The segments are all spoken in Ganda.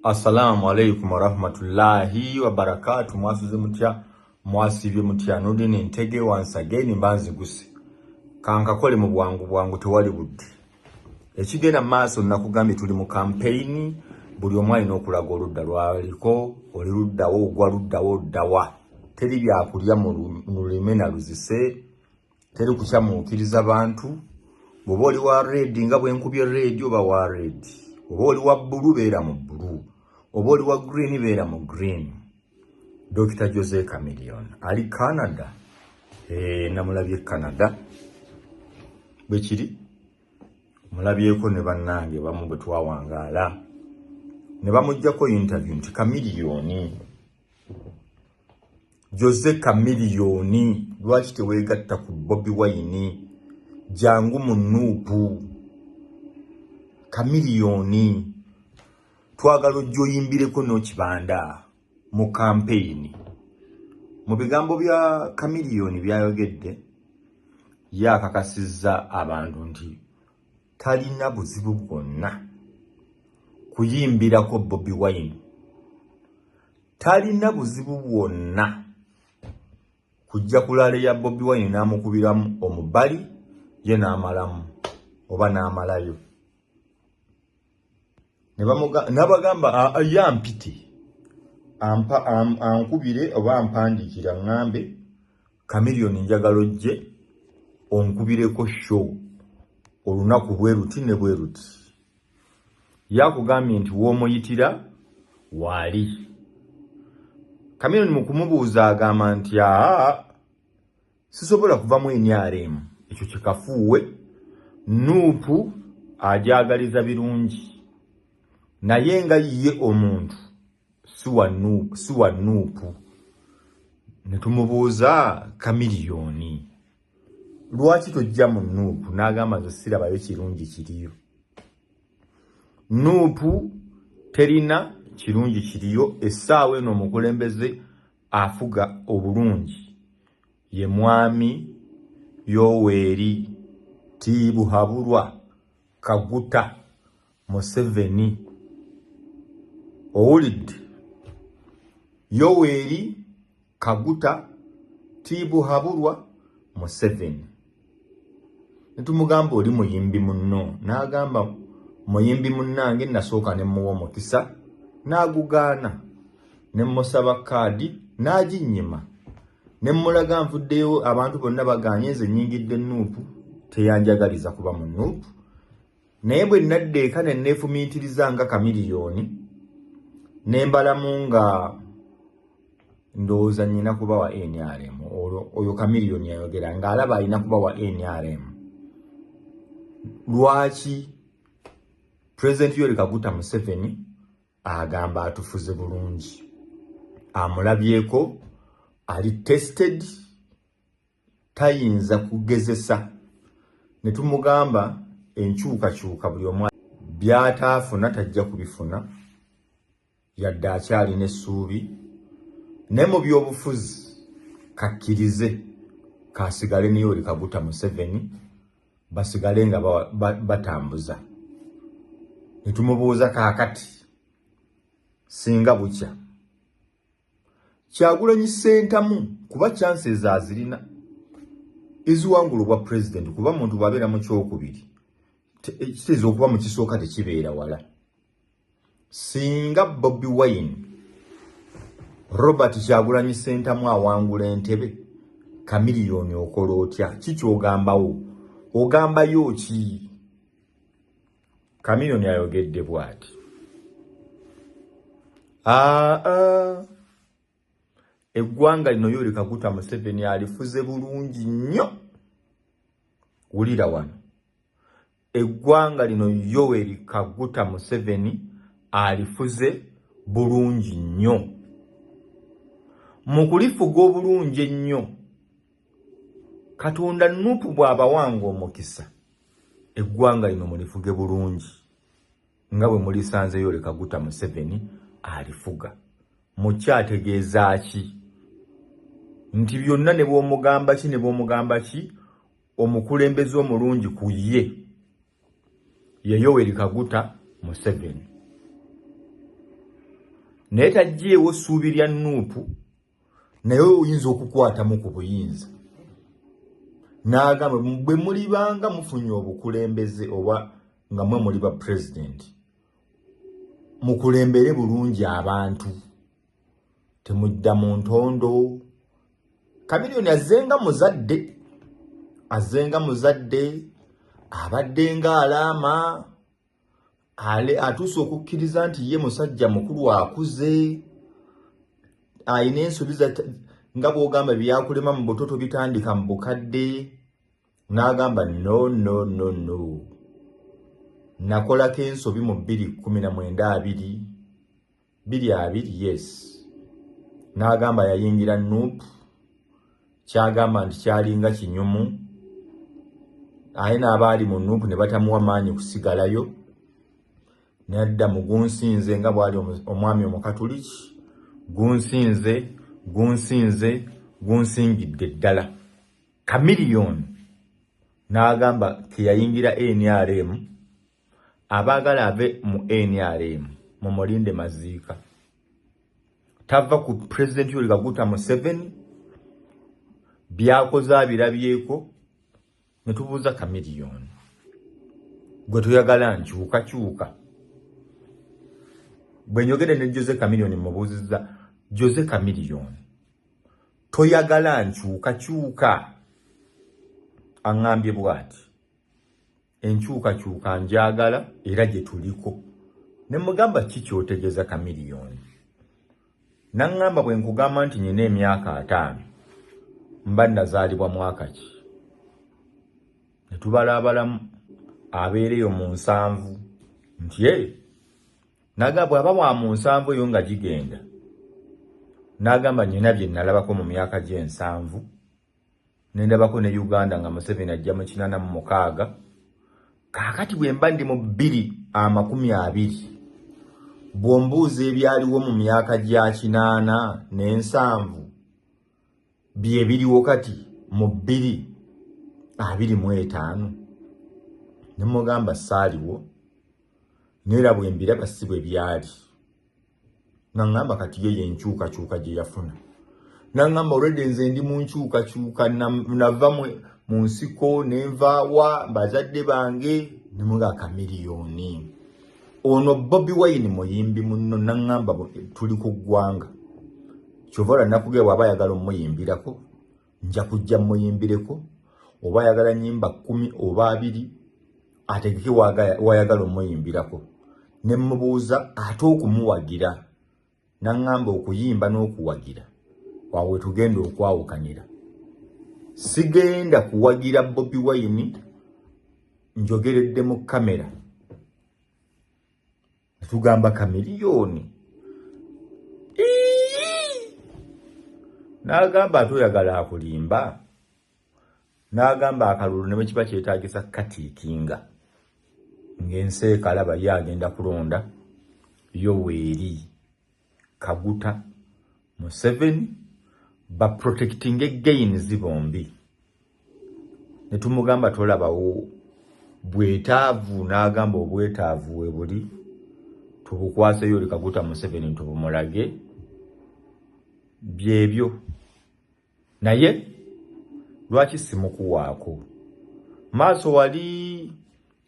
Assalamu alaikum warahmatullahi wabarakatu. Mwasuze mutya, mwasibye mutya? Nurdin Ntege once again mbanziguse kankakole mu bwangu bwangu, tewali budde. Ekigenda maaso, nakugambye tuli mu campaign, buli omu alina okulaga oludda lwaliko. Oli luddawo, ogwa luddawo, oddawa? Teri byakulya mu lulime na luzise, teri kukyamuukiriza bantu. Bw'oba oli wa red, nga bwenkubye red, oba wa red. Oba oli wa blue, beera mu blue. Oba oli wa green, beera mu green. Dr Jose Chameleone ali Canada. Namulabye Canada, bwe kiri, mulabyeko ne bannange bamu bwe twawangaala ne bamugjako interview nti Chameleone, Jose Chameleone, lwaki teweegatta ku Bobi Wine? Jangu mu NUP. Chameleone, twagala ojja oyimbireko n'okibanda mu campaign. Mu bigambo bya Chameleone byayogedde, ye akakasizza abantu nti talina buzibu bwonna kuyimbirako Bobi Wine, talina buzibu bwonna kujja ku rally ya Bobi Wine n'amukubiramu omubali, ye n'amalamu oba n'amalayo. N'abagamba yampite, ankubire oba ampandiikira, ŋŋambe, "Chameleone, njagala ojje onkubireko show olunaku bwe luti ne bwe luti." Yakugambye nti w'omuyitira waali. Chameleone mu kumubuuza agamba nti, "Aa, sisobola kuva mu NRM, ekyo kikafuuwe. NUP ajagaliza birungi, naye nga ye omuntu si wa NUP." Ne tumubuuza, "Chameleone, lwaki tojja mu NUP?" N'agamba, "Nze sirabayo kirungi kiriyo. NUP terina kirungi kiriyo. Essaawa eno omukulembeze afuga obulungi ye Mwami Yoweri Tibuhaburwa Kaguta Museveni." Owulidde? Yoweri Kaguta Tibuhaburwa Museveni. Netumugamba, "Oli muyimbi munno." N'agamba, "Muyimbi munnange, nasooka ne muwa omukisa n'agugaana, ne musaba kaadi n'aginnyima, ne mulaga nvuddeyo, abantu bonna bagaanye, nze nnyingidde NUP, teyanjagaliza kuba mu NUP. Naye bwe nadda eka ne neefumiitiriza nga Chameleone, ne mbalamu nga ndowooza nnyina kuba wa NRM." Olwo oyo Chameleone yayogera ng'alaba alina kuba wa NRM. Lwaki? President Yoweri Kaguta Museveni agamba atufuze bulungi, amulabyeko, ali tested, tayinza kugezesa. Ne tumugamba enkyukakyuka buli omu by'ataafuna tajja kubifuna, yadde akyalina essuubi, naye mu byobufuzi kakkirize kasigale ne Yoweri Kaguta Museveni, basigale nga batambuza. Ne tumubuuza, kaakati singa bukya Kyagulanyi Ssentamu, kuba chances azirina eziwangula obwa president, kuba muntu bw'abeera mu kyokubiri kitegeeza okuba mu kisooka tekibeera wala, singa Bobi Wine, Robert Kyagulanyi Ssentamu awangula entebe, Chameleone okola otya? Kikyogambawo, ogambayo ki? Chameleone ayogedde bw'ati: "Aa, eggwanga lino Yoweri Kaguta Museveni alifuze bulungi nnyo. Wulira wano, eggwanga lino Yoweri Kaguta Museveni alifuze bulungi nnyo. Mu kulifuga obulungi ennyo, Katonda NUP bw'abawanga omukisa, eggwanga lino mulifuge bulungi nga bwe mulisanze Yoweri Kaguta Museveni alifuga." Mukyategeeza ki? Nti byonna ne bw'omugamba ki, ne bw'omugamba ki, omukulembeze omulungi ku ye ye Yoweri Kaguta Museveni. Naye taggyeewo ssuubi lya NUP, naye oyinza okukwatamu ku buyinza. N'agamba bwe mulibanga mufunye obukulembeze oba nga mwe muli ba pulezidenti, mukulembere bulungi abantu, temudda mu ntondo. Chameleone azzenga muzadde, azzenga muzadde, abadde nga alaama ale atuuse okukkiriza nti ye musajja mukulu akuze, alina ensobi nga bw'ogamba byakulema mu buto tobitandika mu bukadde. N'agamba no no no no, nakolako ensobi mu 2019 2020, yes. N'agamba yayingira NUP, kyagamba nti kyalinga kinyumu, aye n'abaali mu NUP ne batamuwa maanyi kusigalayo, nadda mu gunsinze nga bw'ali omwami omukatuliki, gunsinze gunsinze gunsingidde ddala. Chameleone n'agamba teyayingira NRM, abaagala ave mu NRM mumulinde maziika, tava ku President Yoweri Kaguta Museveni, byakoze abirabyeko. Ne tubuuza Chameleone, gwe toyagala nkyukakyuka? Bwe njogedde ne Jose Chameleone, mubuuzizza, Jose Chameleone, toyagala nkyukakyuka? Aŋŋambye bw'ati, enkyukakyuka njagala era gye tuliko. Ne mugamba ki ky'otegeeza, Chameleone? Naŋŋamba bwe nkugamba nti nyina emyaka 50, mba nazaalibwa mwaka ki? Ne tubalaabalamu abeereyo mu 70 nti e n'agamba bw'aba wa mu 70 eyo nga gigenda, n'agamba nyina bye nalabako mu myaka gy'ensanvu, ne ndabako ne Uganda nga Museveni ajja mu 86. Kaakati bwe mba ndi mu 2020, bw'ombuuza ebyaliwo mu myaka gya 80 n'ensanvu, bye biriwo kati mu 2025? Ne mugamba saaliwo, neera bwe mbiraba si bwe byali. Naŋŋamba kati ye yenkyukakyuka gye yafuna. Naŋŋamba olwedde nze ndi mu nkyukakyuka, nava mu nsiko nenvaawa bazadde bange. Nemuga Chameleone ono Bobi Wine muyimbi munno. Naŋŋamba tuli ku ggwanga, kyova olwa nakugera bw'aba ayagala omuyimbirako nja kujja muyimbireko, oba ayagala nyimba 10 oba 20, ategeke wayagala omuyimbirako. Ne mubuuza ate okumuwagira? Naŋŋamba okuyimba n'okuwagira wawe tugenda okwawukanira. Sigenda kuwagira Bobi Wine, njogeredde mu kamera. Tugamba Chameleone, n'agamba ate oyagala akulimba? N'agamba akalulu ne bwe kiba kyetaagisa katiikinga ng'ensi ekalaba, ye agenda kulonda Yoweri Kaguta Museveni, baprotectinga gains bombi. Ne tumugamba tolabawo bwetaavu? N'agamba obwetaavu we buli, tubukwase Yoweri Kaguta Museveni tubumulage byebyo. Naye lwaki simukuwaako maaso wali?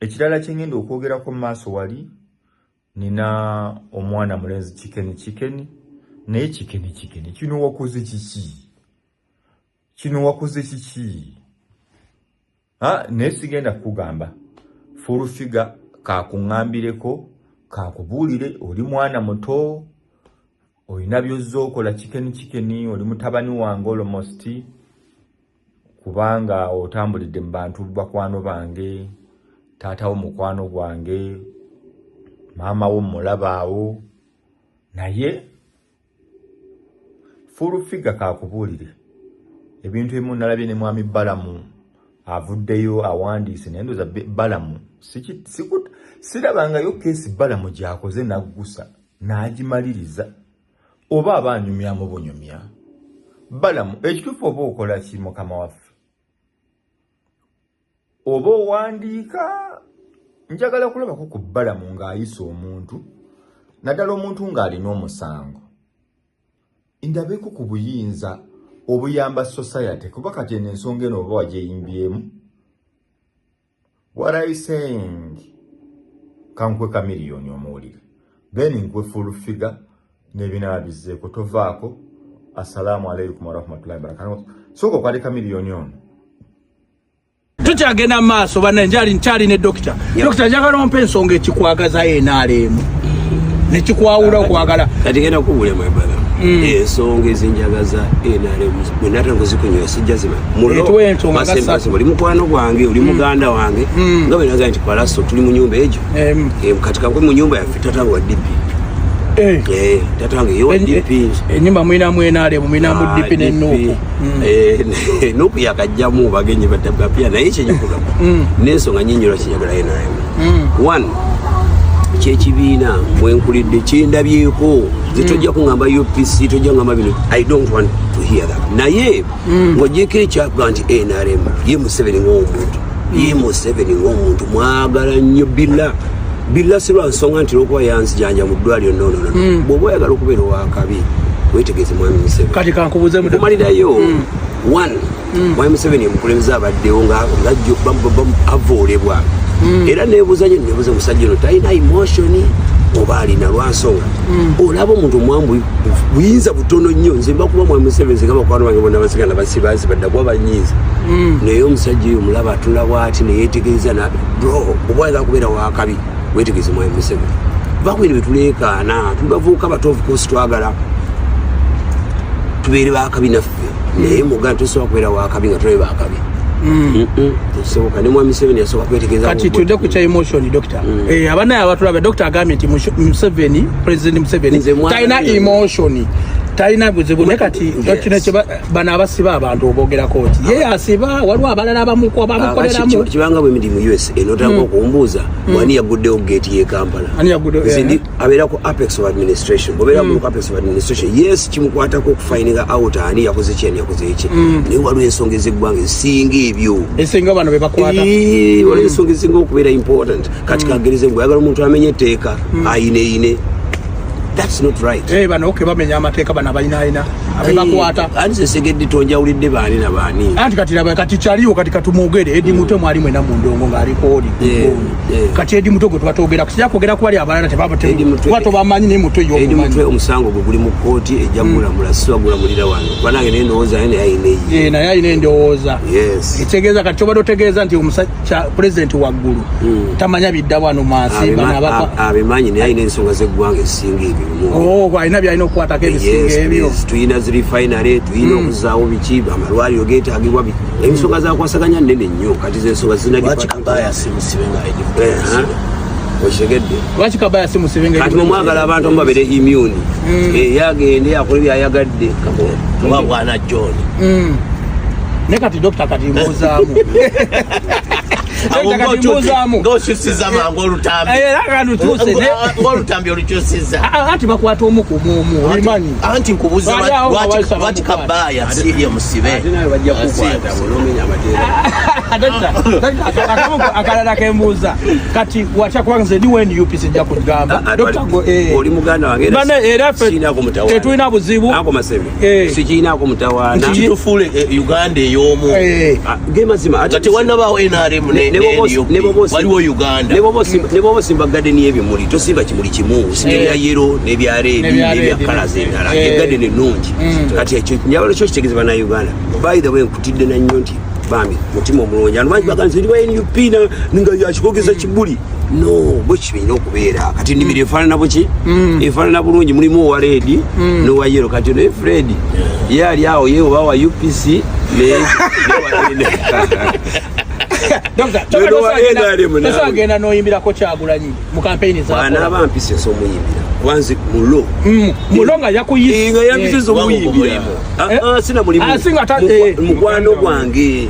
Ekirala kyengenda okwogerako maaso wali, nina omwana mulenzi Chicken Chicken. Naye Chicken Chicken, kino wakoze kiki? Kino wakoze kiki? Naye sigenda kukugamba full figure, kakuŋŋambireko, kakubuulire. Oli mwana muto, olina byozza okola. Chicken Chicken, oli mutabani wange almost, kubanga otambulidde mu bantu bakwano bange, taatawo mukwano gwange, maama wo mulabaawo. Naye full figure, kakubuulire ebintu ebimu. Nalabye ne mwami Balamu avuddeyo awandiise, naye ndooza Balamu sirabangayo case Balamu gyakoze n'aggusa n'agimaliriza, oba aba anyumyamu bunyumya. Balamu, ekituufu oba okola ki mukama waffe, oba owandiika? Njagala kulabako ku Balamu ng'ayisa omuntu. Naddala omuntu ng'alina omusango, ndabeko ku buyinza obuyamba society, kuba kati eno ensonga eno oba wagyeyimbyemu. What are you saying? Kankwe Chameleone omuwulire, then nkwe Full Figure n'ebinaaba bizzeeko. Tovaako. Assalaamu alaikum warahmatullahi wabarakatuh. Sooka okwate Chameleone ono. Tukyagenda mu maaso, banne, nkyali nkyali ne dokita. Dokita, njagala ompa ensonga ekikwagaza NRM nekikwawula okwagala. Kati genda kubulya, my brother, ensonga ezinjagaza NRM bwe natanga zikunyoya sijja zima. Tuwe ensonga nga ssatu. Oli mukwano gwange, oli muganda wange, nga bwe nagaa nti Palaso tuli mu nyumba egyo. Kati kankwe mu nyumba yaffe, tatange wa DP. Tatange ye wa DP. Enyumba mwinamu NRM, mwinamu DP ne NUP. NUP yakajjamu bagenyi bapya, naye kyenyikugamba n'ensonga nyingi lwaki njagala NRM. One, kyekibiina mwenkulidde, kyendabyeko. Nze tojja kuŋŋamba UPC, tojja kuŋŋamba bino, I don't want to hear that. Naye ng'ogyeko ekyakuga nti NRM, ye Museveni ng'omuntu, ye Museveni ng'omuntu mwagala nnyo. Billa billa, si lwa nsonga nti olwokuba yanzijanja mu ddwaliro. No, no, no. Bw'oba oyagala okubeera owakabi, wetegeeze mwami Museveni. Kati kankubuze mu Kumalirayo, one, mwami Museveni omukulembeze abaddewo nga avoolebwa, era nebuuza nyo, nebuuza omusajja ono talina emotion oba alina? Lwansonga olaba omuntu omwambu buyinza butono nnyo. Nze mbakuba mwami Museveni, singa bakwano bange bonna basigala basibazi badda kuba banyiiza, naye omusajja oyo omulaba atula bwati neyetegereza na bro. Oba oyagala kubeera wakabi, wetegereze mwami Museveni. Va ku bino betuleekaana, tuli bavubuka bato, of course twagala tubeere bakabi naffe, naye muganda tosobola kubeera wakabi nga tulabe bakabi. Tekisoboka. Ne mwami Museveni yasooka kwetegereza. Kati tudde ku kya emotion, doctor. Abanaye abatulabe, doctor agambye nti Museveni, President Museveni Nze mwagala talina nnyo. emotion, talina buzibu. Naye kati kino kye bano abasiba abantu obogerako ki? Ye asiba, waliwo abalala bamukoleramu. Kibanga bwe midi mu USA notanga okumbuuza wani yaguddewo gate ye Kampala. Ani yaguddewo? Nze ndi abeera ku apex of administration. Bwobeera ku apex of administration, yes, kimukwatako okufindinga out ani yakoze ki, ani yakoze eki, naye waliwo ensonga ez'eggwanga ezisinga ebyo. Esinga bano be bakwata. Waliwo ensonga ezisinga okubeera important. Kati kagereze ngu oyagala omuntu amenye etteeka ayineyine, that's not right. Bano okay, bamenya amateeka bano abayinayina abebakwata. Anti sesegedde, tonjawulidde baani na baani. Anti kati laba, kati kyaliwo, kati katumwogere Eddie Mutwe. Mwali mwena mu ndongo ng'aliko oli. Kati Eddie Mutwe gwe tuba twogera, sijja kwogera ku bali abalala. Eddie Mutwe- Kuba tobamanyi, naye Mutwe Eddie y'omumanyi. Mutwe omusango gwe guli mu kooti, ejja gulamula, si wagulamulira wano banange, naye ndowooza naye naye ayina eyiye. Naye alina endowooza. Yes. Ekitegeeza kati kyobadde otegeeza nti pulezidenti waggulu tamanya bidda wano mansi bano Abimanyi, naye alina ensonga z'eggwanga ezisinga ebyo bimu. Oh, alina byalina okukwatako ebisinga ebyo. Yes, tulina zi refinery, tulina okuzaawo biki, amalwaliro geetagibwa, ensonga zakwasaganya nnene nnyo. Kati zensonga zina Lwaki Kabaya si musibe nga Eddie Mutwe musibe? Okitegedde? Lwaki Kabaya si musibe nga Kati mwemwagala abantu amu babeere immune, yagende akole byayagadde. Oba bwana John. Naye kati dokita, kati mbuuzaamu. Dokita, kati mbuuzaamu. Ng'okyusiza mangu olutambi. Era kanutuuse. Ng'olutambi olukyusiza. Anti bakwata omu ku muomu, obimanyi. Anti nkubuuza Bali awo nga lwaki bamukwata. Kabaya si ye musibe? Ate nawe bajja kukwata bw'onoomenya amateeka. Dokita, dokita, akamu akalala kembuuza kati watya, kubanga nze ndi wa NUP, sijja kugamba. Dokita, Oli muganda wange era. Bane, era ffe Siinaako mutawaana. tetulina buzibu. Ako Masebe, sikiinaako mutawaana. Kitufuule Uganda ey'omu. Ah, ge mazima ate Nga tewannabaawo NRM ne NUP, waliwo Uganda. Ne bw'oba osimba garden y'ebimuli, tosimba kimuli kimu, osimba ebya yellow n'ebya red N'ebya n'ebya red, colours endala. Egarden ennungi. Kati ekyo njagala kyo kitegeeza bannayuganda. By the way, nkutidde na nnyo nti bambi mutima omulungi. Abantu bangi bagamba nti ndi wa NUP nga yakikogeza kibuli. No, bwe kibirina okubeera. Kati ennimiro efaanana buki? Efaanana bulungi, mulimu owa red n'owa yellow. Kati naye Fred ye ali awo, ye oba wa UPC Dokita, Lero wa NRM naawe. tosobola genda n'oyimbirako Kyagulanyi mu kampeyini zakola? Anaaba mpisa omuyimbira kwanze mulo. Mulo nga yakuyise. Nga yampisiza Wangu omuyimbira. mulimu. Ah, ah, sina mulimu. Ah, singa Mukwano gwange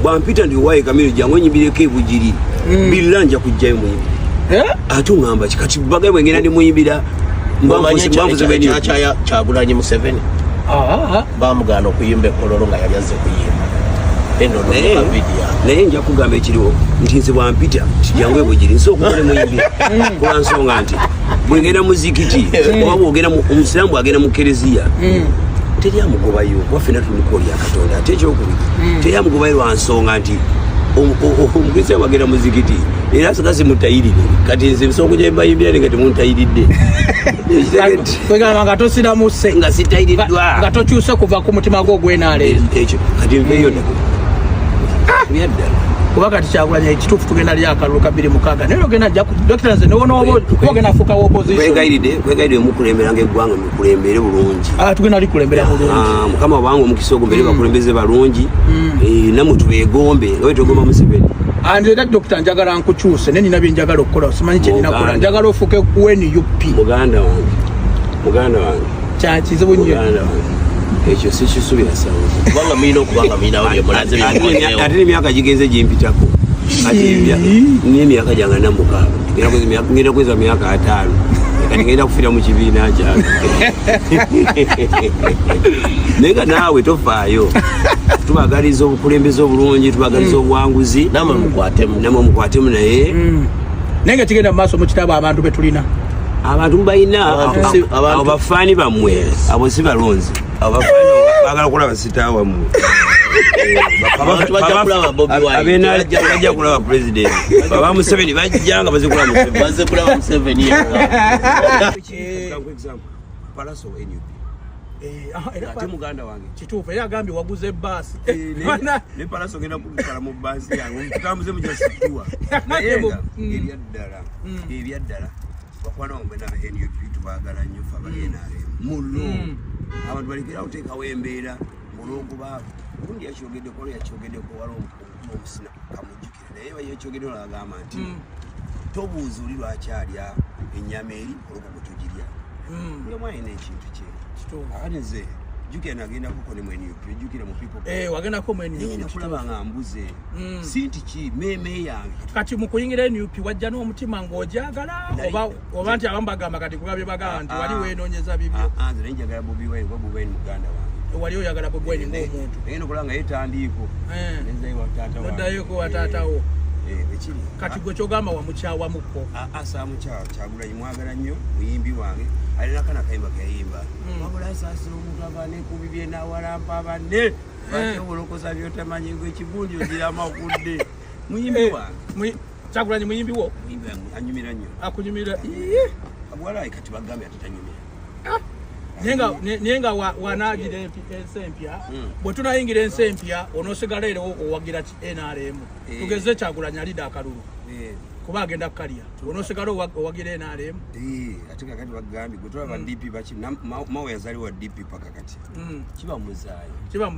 bwampita ndi owaye Kamiro, jangu onyimbireko ebugiri billa, nja kujjayo muyimbire. Ate oŋŋamba ki? Kati bagaye bwengenda ndi muyimbira Omanyi mbanfuze bwe ekyakya Kyagulanyi Museveni? Ah, ah. Bamugaana okuyimba ekololo nga yali azze kuyimba eno Naye noka vidiyo. Naye nja kugamba ekiriwo nti nze bwampita nti jangu ebugiri, nsobola okukola muyimbira, kulwa nsonga nti Bwengenda muzikiti oba bwogenda omusiraamu bwagenda mu kereziya, teri amugobayo, kuba ffenna tuli mu lya Katonda. Ate ekyokubiri, teri amugobayo lwa nsonga nti omukristaamu agenda muzikiti era siga simutayirire. Kati nze nsonga gye mbayimbira ne nga temuntayiridde. Kwegamba nga tosiramuse. Nga sitayiriddwa. Nga tokyuse kuva ku mutima gwo ogw'NRM. Ekyo kati nveeyo ndako byaddala. Kuba kati Kyagulanyi, ekituufu tugenda lya akalulu ka 26, naye ogenda dokita nze newonooba ogenda fuuka wa opposition. Kwegayiridde mukulemberanga eggwanga, mukulembere bulungi. Ah, tugenda likulembera bulungi. Ah, Mukama wange omukisa ogwo, mbere bakulembeze balungi. Nammwe tubeegombe nga bwe twegomba Museveni. Nze era dokita njagala nkukyuse, naye nina byenjagala okukola, simanyi kyenina kukola. Muganda. Njagala ofuuke ku NUP. Muganda wange, muganda wange. Kyakizibu nnyo. Muganda wange, ekyo sikisubira sawo. Kubanga mulina okuba nga mulinawo byemulaze byemukozeewo. Ate nemyaka gigenze gimpitako. Ati n'emyaka gyange 46, ngenda kweza myaka 50, kati ngenda kufiira mu kibiina kyange. Naye nga naawe tofaayo, tubagaliza obukulembeze obulungi, tubagaliza obuwanguzi. Namwe mukwatemu. Namwe mukwatemu, naye Naye nga kigenda mu maaso mu kitabo, abantu betulina. Abantu mubalina. Abantu Abo bafaani bammwe. Abo si balonzi, abo bafaani bagala kulaba star wammwe. Abantu bajja kulaba Bobi Wine. Bajja kulaba president baba Museveni, bajja nga baze kulaba Museveni. Bazze kulaba Museveni yekka. Palaso wa NUP. Era ate muganda wange. Kituufu, era agambye waguze ebbaasi. Ne Palaso ngenda kutwala mu baasi yange tutambuze mu jasituwa, naye nga ebyaddala, ebyaddala, bakwana bamwe na NUP tubagala nnyo ffe aba NRM muno. Abantu balekera oteekawo embeera olwokuba gundi yakyogeddeko, waliwo yakyogeddeko, waliwo omusina kamujjukire, naye yakyogeddeko nagamba nti tobuuza oli lwaki alya ennyama eri olwokuba gwe togirya, nga mwalina ekintu kye. Akati nze jjukira nagendakoko ne mu NUP, ojjukira mu People. Wagendako mu naye NUP. Nakulaba nga mbuze, si nti ki meeme yange. Kati mu kuyingira NUP wajja n'omutima ng'ogyagala, oba nti abamu bagamba kati kuba bye bagamba nti wali weenoonyeza bibyo? Ah, ah, nze naye njagala Bobi Wine kuba Bobi Wine muganda wange. Wali oyagala Bobi Wine ng'omuntu. Naye nokulaba nga yetandiiko nenzayo wa taata wange. Noddayo wa taata wo. Eh, bwekiri. Kati gwe kyogamba wamukyawamuko? Asaamukyawa. Kyagulanyi mwagala nnyo, muyimbi wange, alina kana kayimba keyayimba, wabula asaasira omuntu ava nekubi byenawalampa banne batyobulokoza byotamanyi gwe ekigundi ogira amakudde. Muyimbi wange. Kyagulanyi muyimbi wo? Muyimbi wange, anyumira nnyo. Akunyumira. Iye. Walayi kati bagambye ate tanyumira. Naye nga wanaagira ensi empya, bwe tunayingira ensi empya, onoosigala era owagira NRM? Tugeze Kyagulanyi alidde akalulu, kuba agenda kukalya, onoosigala owagira NRM? Eh, ate kakati bagambye gwe tolaba DP baki Mao yazaliwa DP paka kati kiba muzaayo. Kiba.